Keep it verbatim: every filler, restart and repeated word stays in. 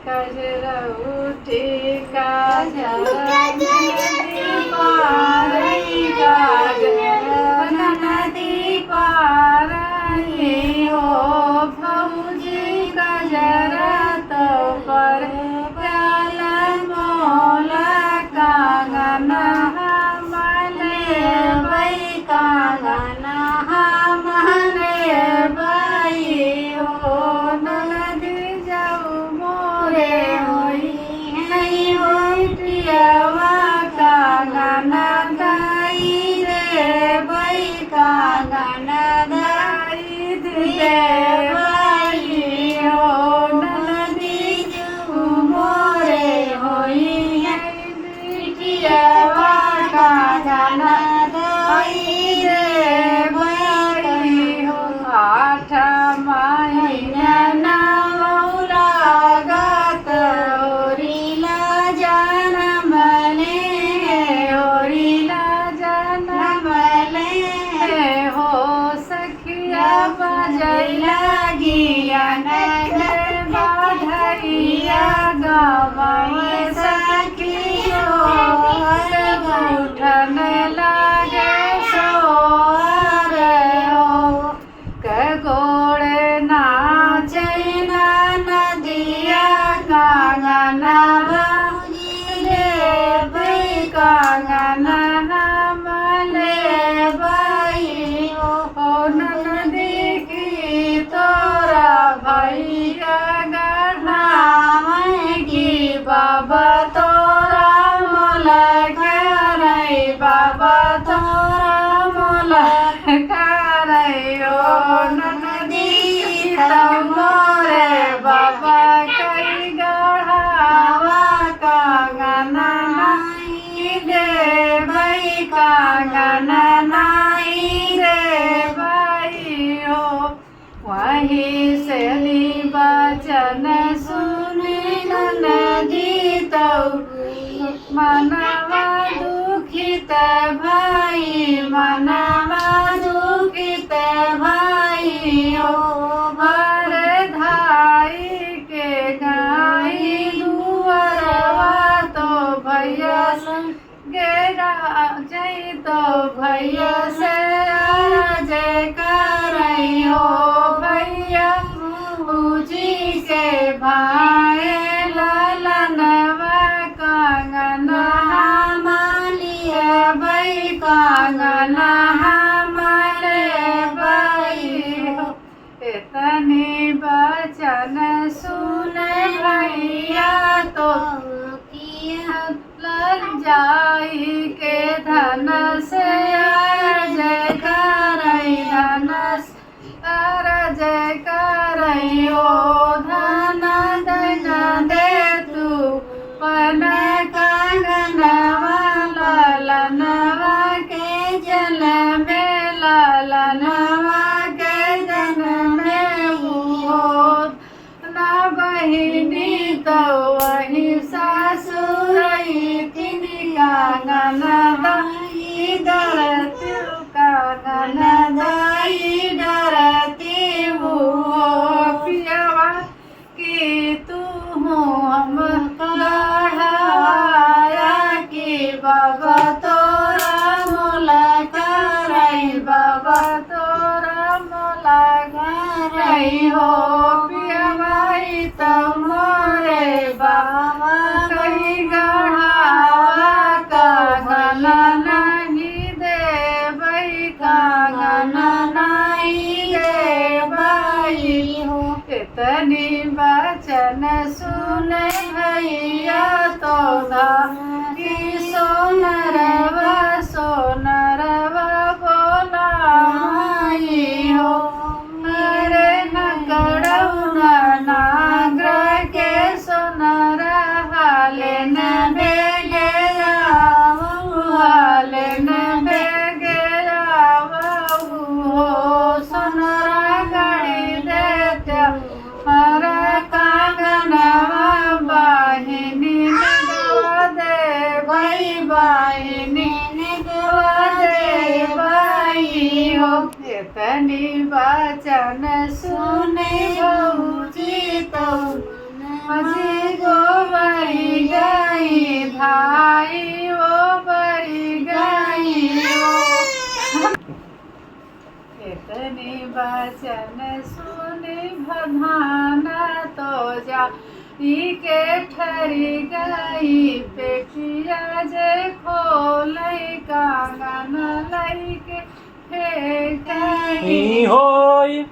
गजरा उठे, गजरा नदी पारई, गजरा नदी पारई हो भौजी, गजरा तो पर प्याला मोला कंगना हमले बई, कंगना हमले बई हो ननदी जाऊ मोरे होई है हो पियावा कंगना दाई रे बई, कंगना दाई दे बई हो ननदी जाऊ मोरे होई है पियावा कंगना दाई रे बई हो। आठ महीना नौ लागत होरिला जनम ले, होरिला जनम ले हो सखी। या बजैला गियान के बधैया गवाए सखी हो, उठन लागे सोर हो। के गोड़ नाचे ना नदिया कंगना भौजी ले बई, कंगना हम ले बई हो। ओ ननदी की तोरा भैया गढ़ावे की बाबा तोरा मोला करई, बाबा तोरा मोला करई। ओ ननदी तब मोरे बाबा कई गढ़ावा कंगना नाई दे बई, कंगना नाई दे बई हो। वही से नी बचन सुने ननदी तौ मनवा दुखित भई, मनवा दुखित भई हो। भर धाई के गाई दुअरवा तो भैया संग गेरा जई तो भैया से अरज करई हो भैया भौजी के भाए ललनवा कंगना हमले बई, कंगना हमले बई हो। एतनी बचन सुन भैया तो किया लल जाई के धन से अरज करई, धन से अरज करई ओ धन दन दे तू पन कंगनवा ललनवा के जनमे, ललनवा के जनमे हो। ना बहिनी तो वही सासुरई तिनी कंगन दाई डरती, कंगन दाई डरती हो पियावा कि तू हूँ हम गढ़वाया कि बाबा तोरा मोला करई, बाबा तोरा मोला करई हो पियावा ई तो मोरे बाबा कई गढ़ावा कंगन नहीं देबई, कंगन नहीं देबई हो। एतनी बचन सुन भैया तो धारी सोनरवा, सोनरवा बोला माई हो। अरे नकड़ौना नागर के सोनरा हाले न बेगे आवू, हाले न बेगे आवू हो सोनरा गढ़ी देत्या। हरा कंगनवा बहिनी नगवा दे वचन सुनि भधाना तो जाई के ठरि गई पेटिया जे खोलई कंगन लइके फेंकई। ई होई।